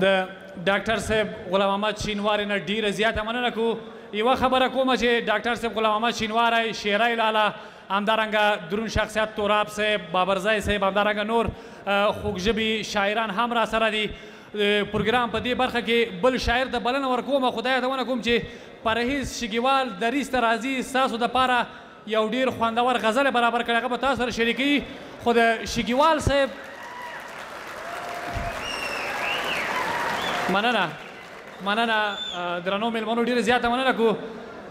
د ډاکټر صاحب غلام محمد شینواری نه ډیره زیاته مننه کوو. یوه خبره کومه چې ډاکټر صاحب غلام محمد شینواری، شیری لالا، همدارنګه درون شخصیت توراب صاحب، بابرزی صاحب، همدارنګه نور خوږ ژبي شاعران هم را سره دي. پروګرام په دې برخه کې بل شاعر ته بلنه ورکوم، خو دا یادونه کوم چې پرهیز شګیوال دریځ ته راځي، ستاسو دپاره یو ډیر خوندور غزل برابر کړی، هغه به تاسو سره شریکوي. خو د شګیوال صاحب مننه، مننه درنو میلمنو، ډیره زیاته مننه کوو.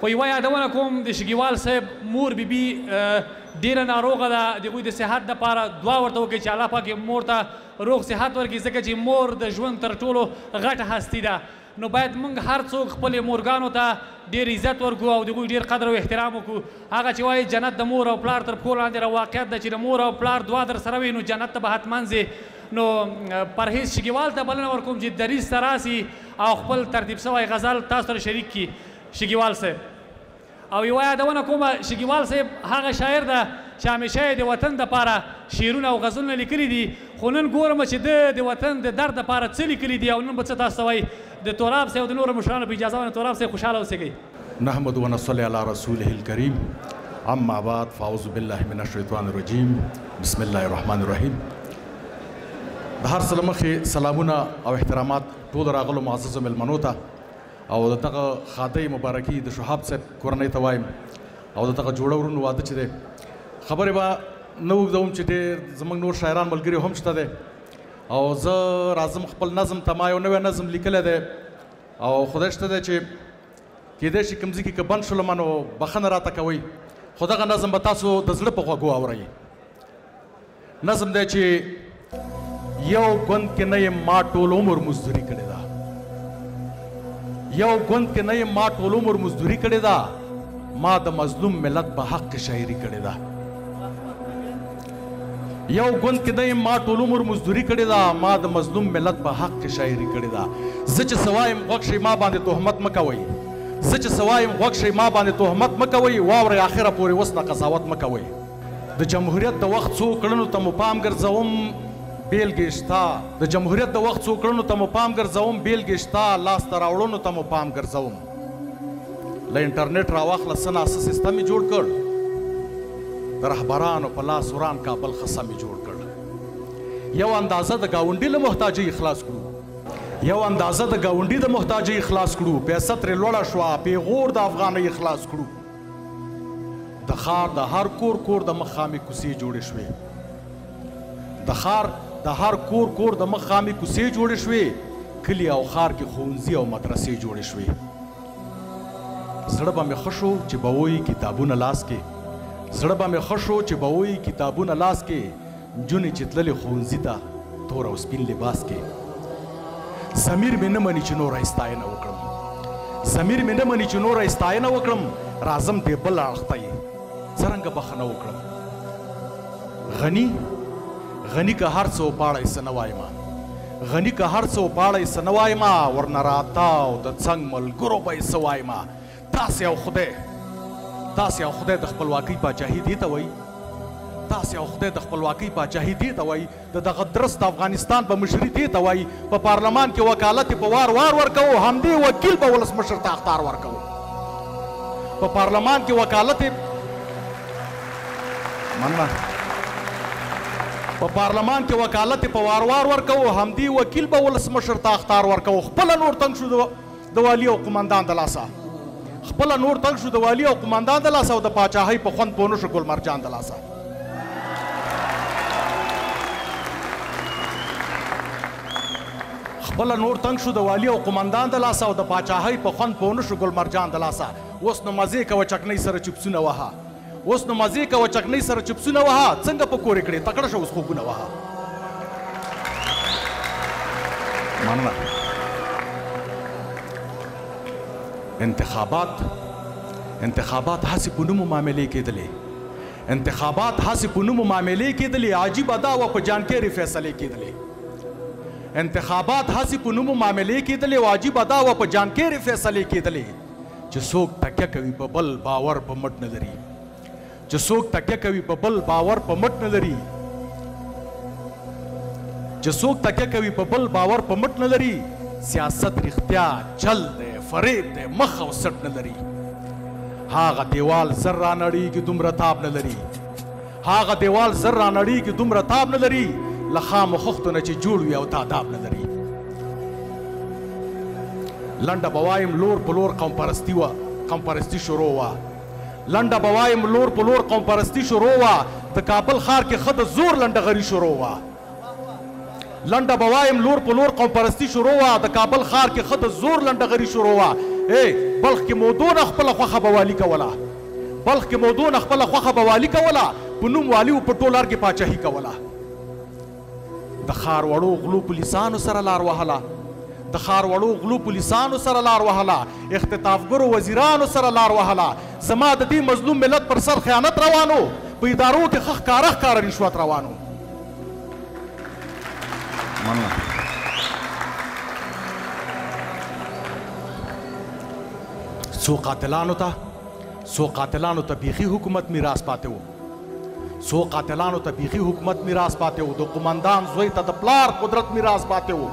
خو یوه یادونه کوم، د شګیوال صاحب مور بیبي ډیره ناروغه ده، د هغوی د صحت دپاره دعا ورته وکړئ چې الله پاک یې مور ته روغ صحت ورکړي، ځکه چې مور د ژوند تر ټولو غټه هستي ده. نو باید موږ هر څوک خپلې مورګانو ته ډېر عزت ورکړو او د هغوی ډېر قدر او احترام وکړو. هغه چې وایي جنت د مور او پلار تر پښو لاندې را، واقعیت ده چې د مور او پلار دعا در سره وي نو جنت ته به حتما ځې. نو پرهیز شګیوال ته بلنه ورکوم چې دریځ ته راسي او خپل ترتیب سوی غزل تاسو سره شریک کړي. شګیوال صاحب، او یوه یادونه کومه، شګیوال صاحب هغه شاعر ده چې همیشه یې د وطن دپاره شعرونه او غزلونه لیکلي دي، خو نن ګورم چې ده د وطن د درد دپاره څه لیکلي دي او نن به څه تاسو ته وایي. د توراب صاحب او د نورو مشرانو په اجازه باندې توراب صاحب خوشحاله اوسېږئ. نحمد ونصلي على رسوله الكريم، اما بعد، فاعوذ بالله من الشیطان الرجیم، بسم الله الرحمن الرحیم. د هر څه له مخې سلامونه او احترامات ټولو راغلو معززو میلمنو ته، او د دغه ښادۍ مبارکي د شهاب صاحب کورنۍ ته وایم، او د دغه جوړه ورونو واده چې دی، خبرې به نه اوږدوم چې ډېر زموږ نور شاعران ملګري هم شته دی، او زه راځم خپل نظم ته. ما یو نوی نظم لیکلی دی او خدای شته دی چې کېدای شي کوم ځای کې که بند شولم نو بخښنه راته کوئ، خو دغه نظم به تاسو د زړه په غوږو اورئ. نظم دی چې یو ګوند کې نه یم ما ټول عمر مزدوري کړې ده، یو ګوند کې نه یم ما ټول عمر مزدوري کړې ده، ما د مظلوم ملت په حق کې شاعري کړې ده. یو ګوند کې نه یم ما ټول عمر مزدوري کړې ده، ما د مظلوم ملت په حق کې شاعري کړې ده. زه چې څه وایم غوږ شئ، ما باندې تهمت مه کوئ، زه چې څه وایم غوږ شئ، ما باندې تهمت مه کوئ، واورئ اخره پورې اوس نه قضاوت مه کوئ. د جمهوریت د وخت څو کړنو ته مو پام ګرځوم بېلګې شته، د جمهوریت د وخت څو کړنو ته مو پام ګرځوم بېلګې شته، لاسته راوړنو ته مو پام ګرځوم. له انټرنیټ راواخله څه ناڅه سیستم یې جوړ کړ، د رهبرانو په لاس وران کابل ښه سم یې جوړ کړ. یو اندازه د ګاونډي له محتاجۍ خلاص کړو، یو اندازه د ګاونډي د محتاجۍ خلاص کړو، پیسه ترې لوړه شوه، پیغور د افغانۍ خلاص کړو. د ښار د هر کور کور د مخ خامې کوڅې جوړې شوې، د ښار د هر کور کور د مخ خامې کوڅې جوړې شوې، کلي او ښار کې ښوونځي او مدرسې جوړې شوې. زړه به مې ښه شو چې به وایي کتابونه لاس کې، زړه به مې ښه شو چې به وایي کتابونه لاس کې، نجونې چې تللې ښوونځي ته تور او سپین لباس کې. ضمیر مې نه مني چې نوره ستاینه وکړم، ضمیر مې نه مني چې نوره ستاینه وکړم، راځم دې بل اړخ ته یې څرنګه بخښنه وکړم. غني غني که هر څه وپاړی څه نه وایمه، غني که هر څه وپاړی څه نه وایمه، ورنه راته او د څنګ ملګرو به یې څه وایمه. تاسې او خدای، تاسې او خدای د خپلواکۍ پاچاهي دې ته وایي، تاسې او خدای د خپلواکۍ پاچاهي دې ته وایي، د دغه درست افغانستان په مشري دې ته وایي، په پارلمان کې وکالت یې په وار وار ورکوو، همدې وکیل به ولسمشر ته اخطار ورکوو. په پارلمان کې وکالت یې مننه، په پارلمان کې وکالت یې په وار وار ورکوو، همدې وکیل به ولسمشر ته اخطار ورکوو. خپله نور تنګ شو د والي او قومندان د لاسه، خپله نور تنګ شو د والي او قومندان د لاسه، او د پاچاهۍ په خوند پوه نه شو ګل مرجان د لاسه. خپله نور تنګ شو د والي او قومندان د لاسه، او د پاچاهۍ په خوند پوه نه شو ګل مرجان د لاسه. اوس نو مزې کوه چکنۍ سره چپسونه وهه، اوس نو مزې کوه چکنۍ سره چپسونه وهه، څنګه په کور یې کړې تکړه شه اوس خوبونه وهه. مننه. انتخابات، انتخابات هسې په نومو معاملې کېدلې، انتخابات هسې په نومو معاملې کېدلې، عجیبه دا وه په جان کیري فیصلې کېدلې. انتخابات هسې په نومو معاملې کېدلې او عجیبه دا وه په جان کیري فیصلې کېدلې، چې څوک تکیه کوي په بل باور په مټ نه لري، چې څوک تکیه کوي په بل باور په مټ نه لري، چې څوک تکیه کوي په بل باور په مټ نه لري، سیاست رښتیا چل دی، فریب دی، مخ او سټ نه لري. هغه دیوال زر رانړېږي دومره تاب نه لري، هغه دیوال زر رانړېږي دومره تاب نه لري، له خامو خښتو نه چې جوړ وي او تاداب نه لري. لنډه به وایم لور په لور قوم پرستي وه، قوم پرستي شروع وه. لنډه به وایم لور په لور قوم پرستي شروع وه، د کابل ښار کې ښه د زور لنډغري شروع وه. لنډه به وایم لور په لور قوم پرستي شروع وه، د کابل ښار کې ښه د زور لنډغري شروع وه. ای بلخ کې مودو نه خپله خوښه به والي کوله، بلخ کې مودو نه خپله خوښه به والي کوله، په نوم والي و په ټول ارګ کې پاچاهي کوله. د ښار وړو غلو پولیسانو سره لار وهله، د ښار وړو غلو پولیسانو سره لار وهله، اختطافګرو وزیرانو سره لار وهله. زما د دې مظلوم ملت پر سر خیانت روانو، په ادارو کې ښه ښکاره ښکاره رشوت روانو. مننه. څو قاتلانو ته، څو قاتلانو ته بیخي حکومت میراث پاتې و، څو قاتلانو ته بیخي حکومت میراث پاتې و، د قومندان زوی ته د پلار قدرت میراث پاتې و.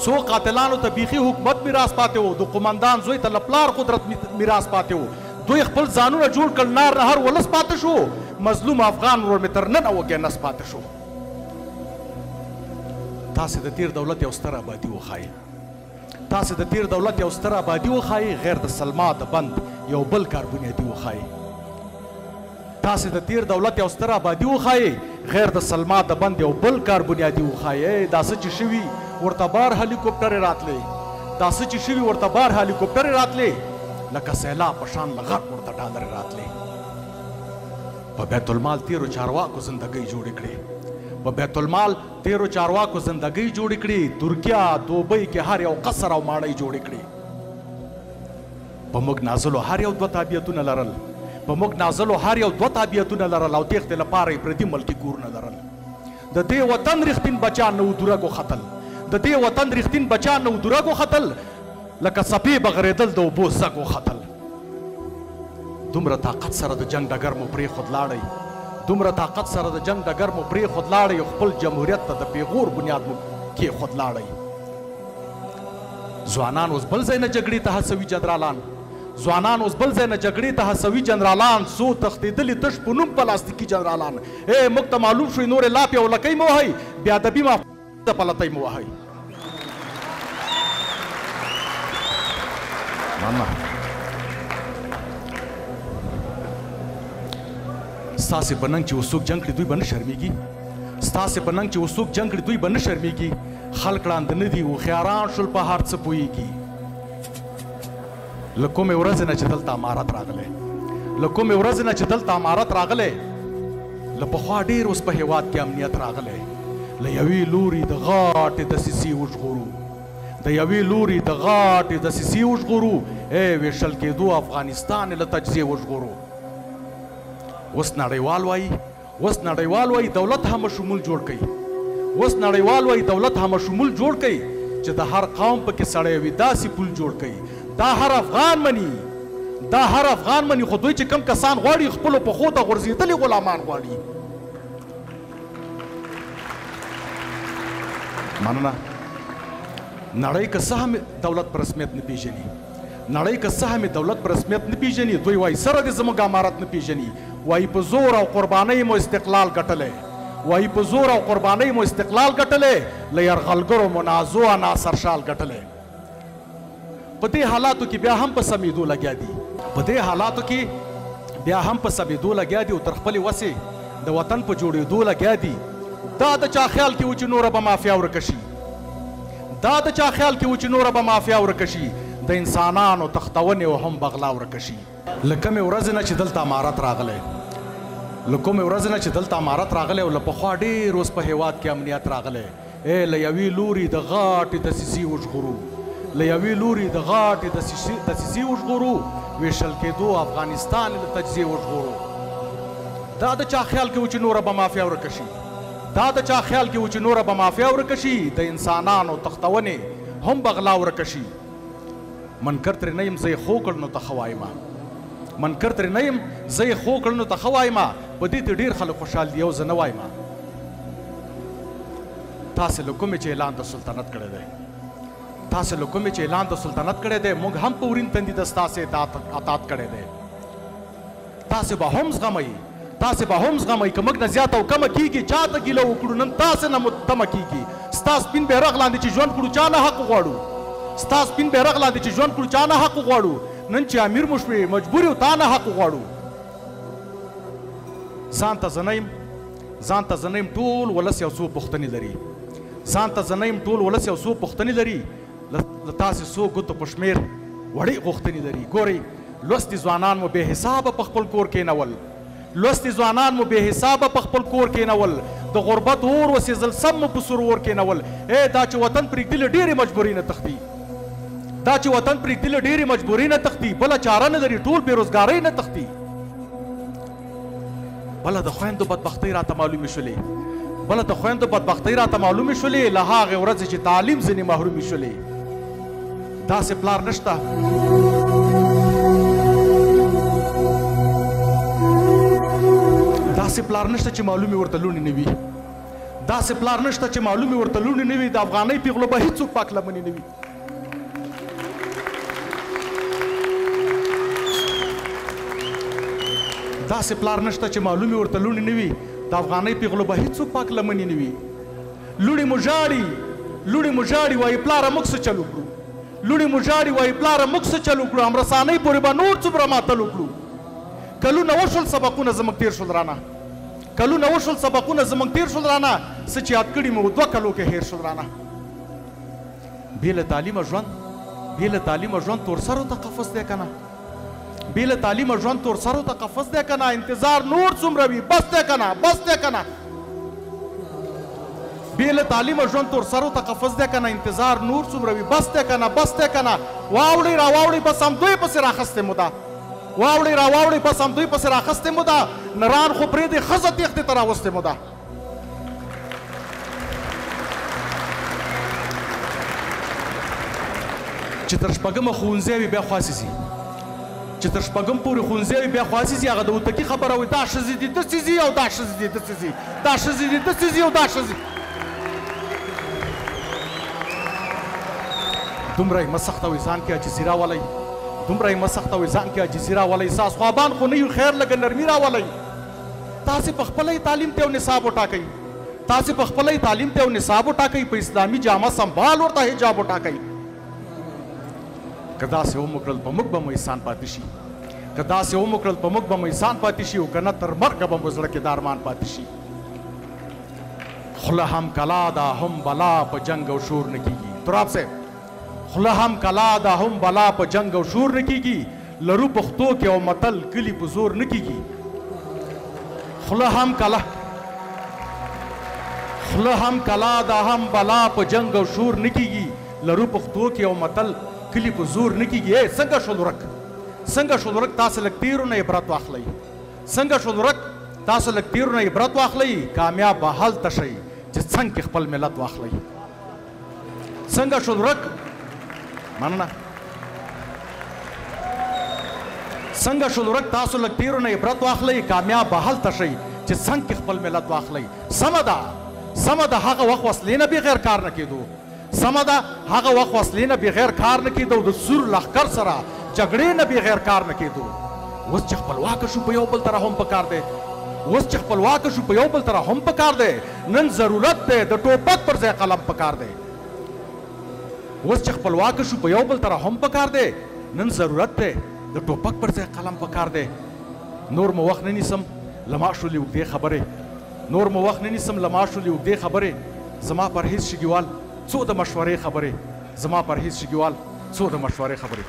څو قاتلانو ته بیخي حکومت میراث پاتې و، د قومندان زوی ته له پلار قدرت میراث پاتې و. دوی خپل ځانونه جوړ کړل، نار نهر ولس پاتې شو، مظلوم افغان ورور مې تر ننه وږی نس پاتې شو. تاسې د تیر دولت یو ستره آبادي وښایئ، تاسې د تیر دولت یو ستره آبادي وښایئ، غیر د سلما د بند یو بل کار بنیادي وښایئ. تاسې د تیر دولت یو ستره آبادي وښایئ، غیر د سلما د بند یو بل کار بنیادي وښایئ. دا څه چې شوي ورته بار هلیکوپټرې راتلې، دا څه چې شوي ورته بار هلیکوپټرې راتلې، لکه سیلاب په شان له غرب ورته ډالرې راتلې. په بیت المال تیرو چارواکو زندګۍ جوړې کړې، په بیت المال تیرو چارواکو زندګۍ جوړې کړې، ترکیه دوبۍ کې هر یو قصر او ماڼۍ جوړې کړې. په موږ نازلو هر یو دوه تابعیتونه لرل، په موږ نازلو هر یو دوه تابعیتونه لرل، او تېښتې لپاره یې پردي ملکي کورونه لرل. د دې وطن رښتین بچیان نه ودورګ وختل، د دې وطن رښتین بچیان نه ودورګ وختل، لکه څپې به غرېدل د اوبو ځګ وختل. دومره طاقت سره د جنګ ډګر مو پرېښود لاړی، دومره طاقت سره د جنګ ډګر مو پرېښود لاړی، خپل جمهوریت ته د پیغور بنیاد مو کېښود لاړی. ځوانان اوس بل ځای نه جګړې ته هڅوي جنرالان، ځوانان اوس بل ځای نه جګړې ته هڅوي جنرالان، څو تښتېدلي تش په نوم پلاستیکي جنرالان. ای موږ ته معلوم شوي نورې لاپې او لکۍ مه وهئ، بې ادبي ما د پلتۍ مه وهئ. مننه. ستاسې په ننګ چې اوس څوک جنګ کړي دوی به نه شرمېږي، ستاسې په ننګ چې اوس څوک جنګ کړي دوی به نه شرمېږي. خلک ړانده نه دي، هوښیاران شول په هر څه پوهېږي. له کومې ورځې نه چې دلته امارت راغلی، له کومې ورځې نه چې دلته امارت راغلی، له پخوا ډېر اوس په هېواد کې امنیت راغلی. له یوې لوري د غاټې دسیسې وژغورو، د یوې لوري د غاټې دسیسې وژغورو، ای ویشل کېدو افغانستان له تجزیې وژغورو. اوس نړیوال وایي، اوس نړیوال وایي دولت همه شمول جوړ کړئ، اوس نړیوال وایي دولت همه شمول جوړ کړئ، چې د هر قوم پکې سړی وي داسې پول جوړ کړئ. دا هر افغان مني، دا هر افغان مني، خو دوی چې کم کسان غواړي خپلو پښو ته غورځېدلي غلامان غواړي. مننه. نړۍ که څه هم دولت په رسمیت نه پیژني، نړۍ که څه هم دولت په رسمیت نه پیژني، دوی وایي سره دې زموږ امارت نه پیژني، وایي په زور او قربانۍ مو استقلال ګټلی، وایي په زور او قربانۍ مو استقلال ګټلی، له یرغلګرو مو نازو انا سرشال ګټلی. په دې حالاتو کې بیا هم په سمېدو لګیا دي، په دې حالاتو کې بیا هم په سمېدو لګیا دي، او تر خپلې وسې د وطن په جوړېدو لګیا دي. دا د چا خیال کې و چې نوره به مافیا ورکه شي، دا د چا خیال کې و چې نوره به مافیا ورکه شي، د انسانانو تښتونې او هم بغلا ورکه شي. له کومې ورځې نه چې دلته امارت راغلی، له کومې ورځې نه چې دلته امارت راغلی، او له پخوا ډېر اوس په هېواد کې امنیت راغلی. ای له یوې لوري د غاټې دسیسې وژغورو، له یوې لوري د غاټې دسیسې وژغورو، ویشل کېدو افغانستان له تجزیې وژغورو. دا د چا خیال کې و چې نوره به مافیا ورکه شي، دا د چا خیال کې و چې نوره به مافیا ورکه شي، د انسانانو تښتونې هم بغلا ورکه شي. منکر ترې نه یم، زه یې ښو کړنو ته ښه وایمه، منکر ترې نه یم، زه یې ښو کړنو ته ښه وایمه، په دې ته ډېر خلک خوشحال دي او زه نه وایمه. تاسې له کومې چې اعلان د سلطنت کړی دی، تاسې له کومې چې اعلان د سلطنت کړی دی، موږ هم په ورین تندي د ستاسې اطاعت کړی دی. تاسې به هم زغمئ، تاسې به هم زغمئ، که موږ نه زیاته او کمه کېږي چا ته ګیله وکړو، نن تاسې نه مو تمه کېږي. ستا سپین بیرغ لاندې چې ژوند کړو چا نه حق وغواړو، ستا سپین بیرغ لاندې چې ژوند کړو چا نه حق وغواړو، نن چې امیر مو شوې مجبور یو تا نه حق وغواړو. ځان ته زه نه یم، ځان ته زه نه یم، ټول ولس یو څو پوښتنې لري. ځان ته زه نه یم، ټول ولس یو څو پوښتنې لري، له تاسې څو ګوتو په شمېر وړې غوښتنې لري. ګورئ، لوستي ځوانان مو بې حسابه په خپل کور کېنول، لوستي ځوانان مو بې حسابه په خپل کور کېنول، د غربت اور وسېزل سم مو په سور اور کېنول. ای دا چې وطن پرېږدي له ډېرې مجبورۍ نه تښتي، دا چې وطن پرېږدي له ډېرې مجبورۍ نه تښتي، بله چاره نه لري، ټول بې روزګارۍ نه تښتي. بله د خویندو بدبختۍ راته معلومې شولې، بله د خویندو بدبختۍ راته معلومې شولې، له هغې ورځې چې تعلیم ځینې محرومې شولې. داسې پلار نشته، داسې پلار نشته چې معلومې ورته لوڼې نه وي، داسې پلار نشته چې معلومې ورته لوڼې نه وي، د افغانۍ پیغلو به هیڅوک پاک لمنې نه وي. داسې پلار نشته چې معلومې ورته لوڼې نه وي، د افغانۍ پیغلو به هیڅوک پاک لمنې نه وي. لوڼې مو ژاړي، لوڼې مو ژاړي وایي پلاره موږ څه چل وکړو، لوڼې مو ژاړي وایي پلاره موږ څه چل وکړو، امرسانۍ پورې به نور څومره ماتل وکړو. کلونه وشول سبقونه زموږ تېر شول رانه، کلونه وشول سبقونه زموږ تېر شول رانه، څه چې یاد کړي مو دوه کلو کې هېر شول رانه. بې له تعلیمه ژوند، بې له تعلیمه ژوند تور سرو ته قفس دی که نه، بې له تعلیمه ژوند تور سرو ته قفس دی که نه، انتظار نور څومره وي بس دی که نه، بس دی که نه. بې له تعلیمه ژوند تور سرو ته قفس دی که نه، انتظار نور څومره وي بس دی که نه، بس دی که نه. واوړئ راواوړئ بس همدوی پسې راخیستې مو ده، واوړئ راواوړئ بس همدوی پسې راخیستې مو ده، نران خو پرېږدئ ښځه تېښتې ته راوستې مو ده. چې تر شپږمه ښوونځی وي بیا خواصې ځي، چې تر شپږم پورې ښوونځی وي بیا خواصې ځي، هغه د هوتکي خبره وایي دا ښځې دي دسې ځي او دا ښځې دي دسې ځي، دا ښځې دي دسې ځي او دا ښځې. دومره یې مه سختوئ ځان کې عاجزي راولئ، دومره یې مه سختوئ ځان کې عاجزي راولئ، ساس خوابان خو نه یو خیر لږه نرمي راولئ. تاسې په خپله یې تعلیم ته یو نصاب وټاکئ، تاسې په خپله یې تعلیم ته یو نصاب وټاکئ، په اسلامي جامه سمبال ورته حجاب وټاکئ. که داسې ومو کړل په موږ به مو احسان پاتې شي، که داسې ومو کړل په موږ به مو احسان پاتې شي، او که نه تر مرګه به مو زړه کې دا ارمان پاتې شي. خوله هم کلا ده هم بلا په جنګ او شور نه کېږي. تراب صاحب، خوله هم کلا ده هم بلا په جنګ او شور نه کېږي، لرو پښتو کې او متل کلي په زور نه کېږي. خوله هم کلا، خوله هم کلا ده هم بلا په جنګ او شور نه کېږي، لرو پښتو کې او متل کلي په زور نه کېږي. ای څنګه شول ورک، څنګه شول ورک، تاسې لږ تېرو نه عبرت واخلئ، څنګه شول ورک، تاسو لږ تېرو نه عبرت واخلئ، کامیاب به هلته شئ چې څنګه کې خپل ملت واخلئ. څنګه شول ورک، مننه. څنګه شول ورک، تاسو لږ تېرو نه عبرت واخلئ، کامیاب به هلته شئ چې څنګه کې خپل ملت واخلئ. سمه ده، سمه ده، هغه وخت وسلې نه بغیر کار نه کېدو، سمه ده، هغه وخت وسلې نه بغیر کار نه کېدو، د سور لښکر سره جګړې نه بغیر کار نه کېدو. اوس چې خپلواکه شو په یو بل ترحم پکار دی، اوس چې خپلواکه شو په یو بل ترحم پکار دی، نن ضرورت دی د ټوپک پر ځای قلم پکار دی. اوس چې خپلواکه شو په یو بل ترحم پکار دی، نن ضرورت دی د ټوپک پر ځای قلم پکار دی. نور مو وخت نه نیسم، له ما شولې اوږدې خبرې، نور مو وخت نه نیسم، له ما شولې اوږدې خبرې، زما پرهیز شګیوال څو د مشورې خبرې، زما پرهیز شګیوال څو د مشورې خبرې.